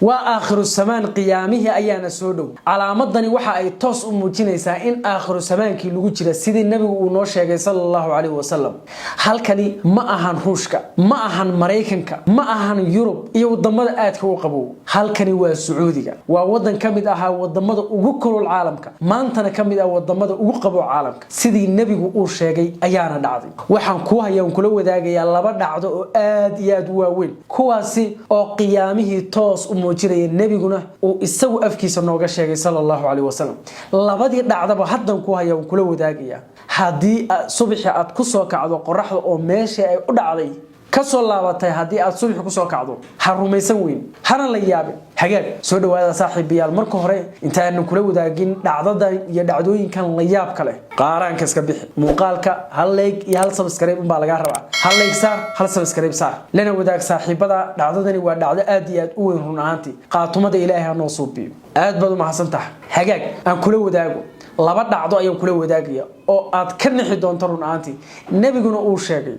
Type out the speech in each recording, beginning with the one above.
Waa aakhiru samaan, qiyaamihii ayaana soo dhow. Calaamadani waxa ay toos u muujinaysaa in aakhiru samaankii lagu jira, sidii Nebigu uu noo sheegay, sala Allahu calayhi wasalam. Halkani ma ahan Ruushka, ma ahan Maraykanka, ma ahan Yurub iyo wadamada aadka u qabow. Halkani waa Sacuudiga, waa wadan ka mid ahaa wadamada ugu kulul caalamka, maantana ka mid ah wadamada ugu qabow caalamka. Sidii Nebigu uu sheegay ayaana dhacday. Waxaan kuu hayaan kula wadaagayaa laba dhacdo oo aad iyo aad u waaweyn, kuwaasi oo qiyaamihii toos u muujinaya, Nebiguna uu isagu afkiisa nooga sheegay, sala Allahu caleyhi wasalam. Labadii dhacdaba haddan ku haya, waan kula wadaagayaa. Haddii subaxii aad ku soo kacdo qoraxda oo meeshii ay u dhacday kasoo laabatay, haddii aad subaxi kusoo kacdo, ha rumaysan weyn, hana la yaabin. Hagaag, soo dhawaada saaxiibayaal. Marka hore, intaanan kula wadaagin dhacdada iyo dhacdooyinkan la yaabka leh, qaaraanka iska bixi. Muuqaalka hal like iyo hal subscribe unbaa lagaa rabaa. Hal like saar, hal subscribe saar, lana wadaag saaxiibada. Dhacdadani waa dhacdo aad iyo aad u weyn run ahaantii. Qaatumada Ilaahay ha noo suubiyo. Aad baad u mahadsan tahay. Hagaag, aan kula wadaago. Laba dhacdo ayaan kula wadaagaya oo aad ka nixi doonto run ahaantii, Nebiguna uu sheegay.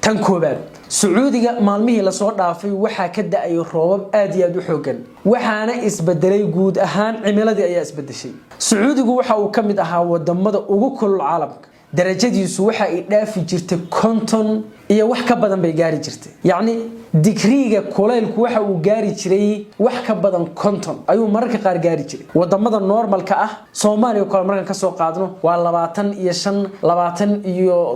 Tan koobaad, Sacuudiga maalmihii lasoo dhaafay waxaa ka da-ay roobab aad iyo aad u xoogan, waxaana isbedelay guud ahaan cimiladii ayaa isbedeshay. Sacuudigu waxa uu ka mid ahaa wadamada ugu kulul caalamka. Darajadiisu waxa ay dhaafi jirtay 50 iyo wax ka badan bay gaari jirtay, yacni digriiga kulaylku waxa uu gaari jiray wax ka badan 50 ayuu mararka qaar gaari jiray. Wadamada normalka ah, Soomaaliya kale markaan kasoo qaadno, waa 25,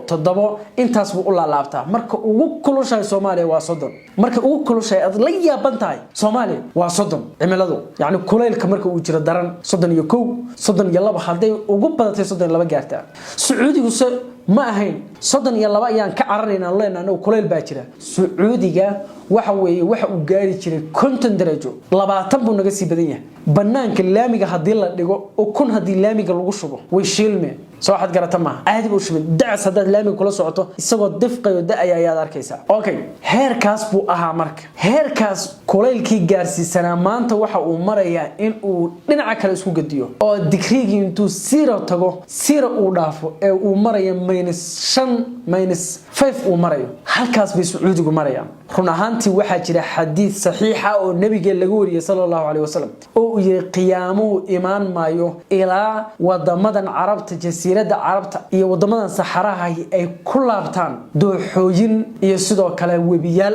27, intaas buu u laalaabtaa. Marka ugu kulushahay Soomaaliya waa 30. Marka ugu kulushahay aad la yaaban tahay Soomaaliya waa 30 cimiladu, yacni kulaylka marka uu jiro daran, 31, 32, hadday ugu badatay 32 gaartaa. Sacuudiguse ma ahayn 32 ayaan ka cararaynaa leenahay anagu, kulayl baa jira. Sacuudiga waxa weeye waxa uu gaari jiray 50 darajo, 20 buu naga sii badan yahay. Banaanka laamiga haddii la dhigo ukun, haddii laamiga lagu shubo, way shiilmeen. Soo waxaad garata maaha? Caadi buu shubin. Dacas haddaad laamiga kula socoto, isagoo difqayo da-aya ayaad arkaysaa. Okay, heerkaas buu ahaa. Marka heerkaas kulaylkii gaarsiisanaa maanta waxa uu marayaa in uu dhinaca kale isku gediyo oo digriigii intuu zero tago, zero uu dhaafo ee uu marayo -5, -5 uu marayo. Halkaas bay Sacuudigu marayaan run ahaantii. Waxaa jira xadiid saxiixa oo Nabigeen laga wariyey, sala Allahu caleyhi wasalam, oo uu yiri: "Qiyaamuhu imaan maayo ilaa wadamadan Carabta, Jasiiradda Carabta iyo wadamadan saxaraha ay ku laabtaan dooxooyin iyo sidoo kale webiyaal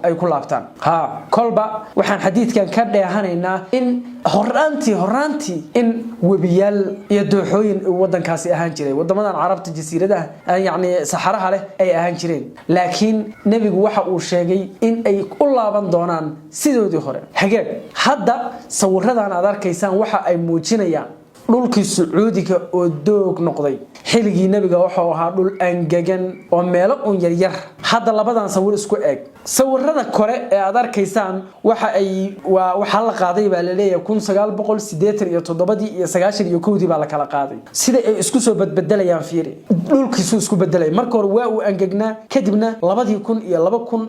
ay ku laabtaan." Ha kolba waxaan xadiidkan ka dheehanaynaa in horaantii in webiyaal iyo dooxooyin wadankaasi ahaan jiray, wadamadan Carabta, jasiiradaha yacni saxaraha leh ay ahaan jireen, laakiin Nebigu waxa uu sheegay in ay u laaban doonaan sidoodii hore. Hagaag, hadda sawiradan aad arkaysaan waxa ay muujinayaan dhulkii Sacuudiga oo doog noqday. Xilligii Nebiga wuxuu ahaa dhul angegan oo meelo un yaryar. Hadda labadan sawir isku eeg. Sawirada kore ee aad arkaysaan waxa ay waa waxaa la qaaday baa laleeyahay 1987-dii iyo 91-dii baa la kala qaaday. Sida ay isku soo badbedelayaan fiiri. Dhulkiisuu isku bedelay. Marka hore waa uu angegnaa, kadibna 2000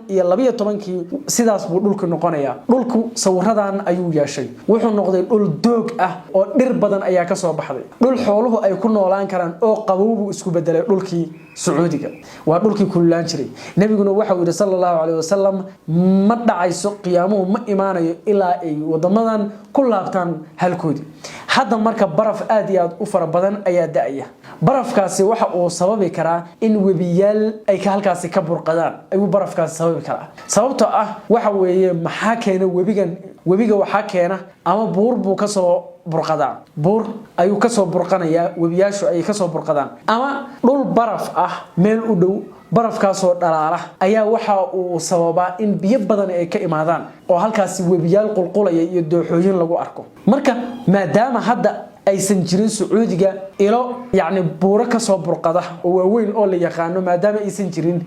iyo 2012-kii sidaas buu dhulku noqonayaa. Dhulku sawiradan ayuu yeeshay. Wuxuu noqday dhul doog ah oo dhir badan ayaa kasoo baxday, dhul xooluhu ay ku noolaan karaan oo qabow buu isku bedelay dhulkii Sacuudiga. Waa dhulkii kululaan jiray. Nebiguna waxau yidhi, sala Allahu caleyhi wasalam: "Ma dhacayso, qiyaamuhu ma imaanayo ilaa ay wadamadan ku laabtaan halkoodii." Hadda marka baraf aad iyo aad u fara badan ayaa da-aya. Barafkaasi waxa uu sababi karaa in webiyaal ay halkaasi ka burqadaan ayuu barafkaasi sababi karaa. Sababtoo ah waxa weeye, maxaa keena webigan? Webiga waxaa keena ama buur buu kasoo burqadaa, buur ayuu kasoo burqanayaa, webiyaashu ayay kasoo burqadaan, ama dhul baraf ah meel u dhow, barafkaasoo dhalaala ayaa waxa uu sababaa in biyo badan ay ka imaadaan oo halkaasi webiyaal qulqulaya iyo dooxooyin lagu arko. Marka maadaama hadda aysan jirin Sacuudiga ilo, yacni buuro kasoo burqada oo waaweyn oo la yaqaano, maadaama aysan jirin,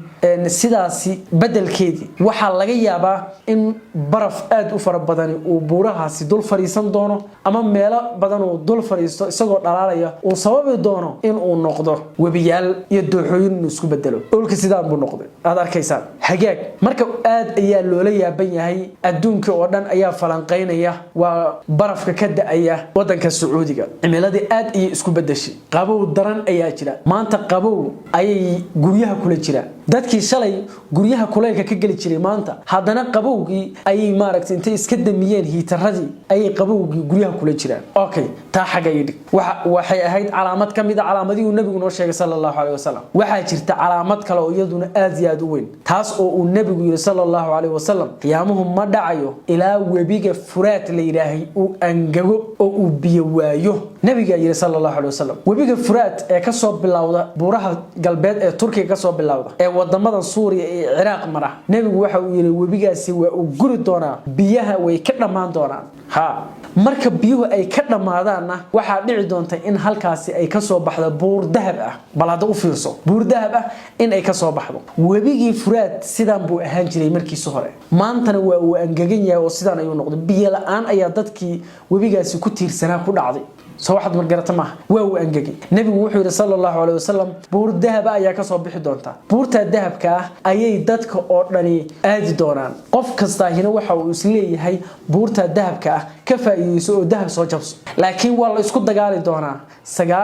sidaasi bedelkeedii waxaa laga yaabaa in baraf aada u fara badani uu buurahaasi dul fadhiisan doono, ama meelo badan uu dul fadhiisto isagoo dhalaalaya, uu sababi doono in uu noqdo webiyaal iyo dooxooyin inuu isku bedelo. Dhulka sidaan buu noqday aad arkaysaan. Hagaag, marka aad ayaa loola yaaban yahay, adduunka oo dhan ayaa falanqaynaya. Waa barafka ka da-aya wadanka Sacuudiga. Cimiladii aad ayay isku bedeshay. Qabow daran ayaa jira maanta, qabow ayay guryaha kula jiraan. Dadkii shalay guryaha kuleylka ka geli jiray, maanta haddana qabowgii ayay, maaragtay, intay iska damiyeen heater-adii ayay qabowgii guryaha kula jiraan. Okay, taa xagga ii dhig. Waxay ahayd calaamad ka mid a calaamadihii uu nebigu noo sheegay, sala Allahu caleyhi wasalam. Waxaa jirta calaamad kale oo iyaduna aad iyo aad u weyn, taas oo uu nebigu yidhi, sala Allahu caleyhi wasalam: qiyaamuhu ma dhacayo ilaa webiga Furaat la yidhaahay uu angago oo uu biyo waayo. Nebigaa yidhi, sala Allahu caleyhi wasalam. Webiga Furaat ee kasoo bilowda buuraha galbeed ee Turkiga kasoo bilowda ee wadamadan Suuriya iyo Ciraaq mara, nebigu waxa uu yidhi webigaasi waa uu guri doonaa, biyaha way ka dhammaan doonaan. Ha, marka biyuhu ay ka dhammaadaanna, waxaa dhici doonta in halkaasi ay kasoo baxdo buur dahab ah. Bal hadda u fiirso, buur dahab ah in ay kasoo baxdo. Webigii Furaad sidaan buu ahaan jiray markiisi hore, maantana waa uu angegan yahay oo sidaan ayuu noqday. Biyo la-aan ayaa dadkii webigaasi ku tiirsanaa ku dhacday. Soo waxaad margarata maaha? Waa uu angegay. Nebigu wuxuu yidhi, sala Allahu caleyhi wasalam, buur dahaba ayaa kasoo bixi doonta. Buurtaa dahabka ah ayay dadka oo dhani aadi doonaan. Qof kastaahina waxa uu isleeyahay buurtaa dahabka ah ka faa'iideyso oo dahab soo jabso, laakiin waa la isku dagaali doonaa.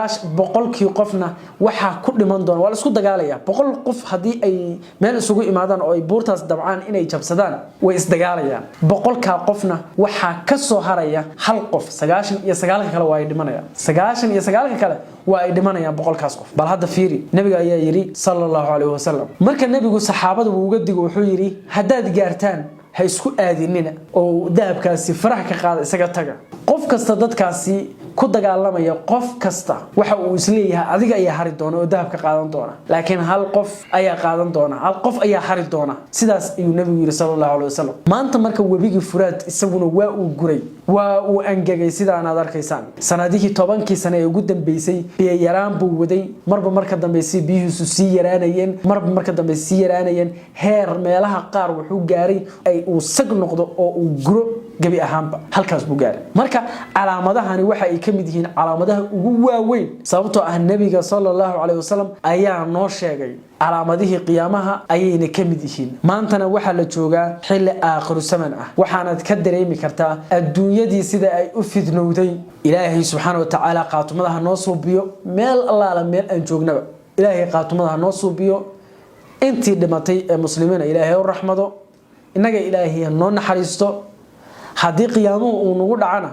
100kii qofna waxaa ku dhiman doona, waa la isku dagaalaya. 100 qof haddii ay meel isugu imaadaan oo ay buurtaas dabcaan inay jabsadaan, way isdagaalayaan. 100kaa qofna waxaa ka soo haraya hal qof, 99ka kale waa ay dhimanayaan. 99ka kale waa ay dhimanayaan 100kaas qof. Bal hadda fiiri, nebiga ayaa yidhi, sala Allahu caleyhi wasalam. Marka nebigu saxaabada wuu uga digo, wuxuu yidhi: haddaad gaartaan ha isku aadinina oo dahabkaasi faraha ka qaada, isaga taga. Qof kasta dadkaasi ku dagaalamaya, qof kasta waxa uu isleeyahay adiga ayaa hari doona oo dahabka qaadan doona, laakiin hal qof ayaa qaadan doona, hal qof ayaa hari doona. Sidaas ayuu nebigu yidhi, sala Allahu caleyhi wasalam. Maanta marka webigii Furaad isaguna waa uu guray, waa uu angegay sidaan aad arkaysaan. Sanadihii, 10kii sane ee ugu dambeysay, biyo yaraan buu waday. Marba marka dambe si biyihiisu sii yaraanayeen, marba marka dambe sii yaraanayeen, heer meelaha qaar wuxuu gaaray ay uu sag noqdo oo uu guro gebi ahaanba. Halkaas buu gaaray. Marka calaamadahani waxa ay ka mid yihiin calaamadaha ugu waaweyn, sababtoo ah nebiga, sala Allahu caleyhi wasalam, ayaa noo sheegay. Calaamadihii qiyaamaha ayayna ka mid yihiin. Maantana waxaa la joogaa xilli aakhiru saman ah, waxaanad ka dareemi kartaa adduunyadii sida ay u fidnowday. Ilaahay subxaana wa tacaala qaatumada ha noo suubiyo. Meel allaala meel aan joognaba, Ilaahay qaatumada ha noo suubiyo. Intii dhimatay ee muslimiina Ilaahay u raxmado, innaga Ilaahay ha noo naxariisto. Haddii qiyaamuhu uu nagu dhacana,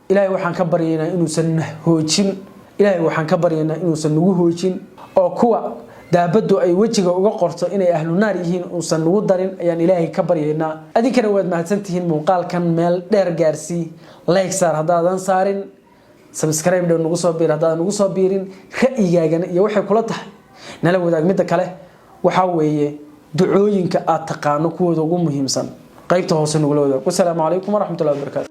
Ilaahay waxaan ka baryaynaa inuusan hoojin. Ilaahay waxaan ka baryaynaa inuusan nagu hoojin, oo kuwa daabaddu ay wejiga uga qorto inay ahlu naar yihiin uusan nagu darin ayaan Ilaahay ka baryaynaa. Adinkana waad mahadsantihiin. Muuqaalkan meel dheer gaarsii, like saar haddaadan saarin, subscribe dhow, nagu soo biir haddaadan nagu soo biirin. Ra'yigaagana iyo waxay kula tahay nala wadaag. Midda kale waxaa weeye ducooyinka aad taqaano kuwooda ugu muhiimsan qaybta hoose nagula wadaag. Wasalaamu calaykum waraxmatullahi wabarakatu.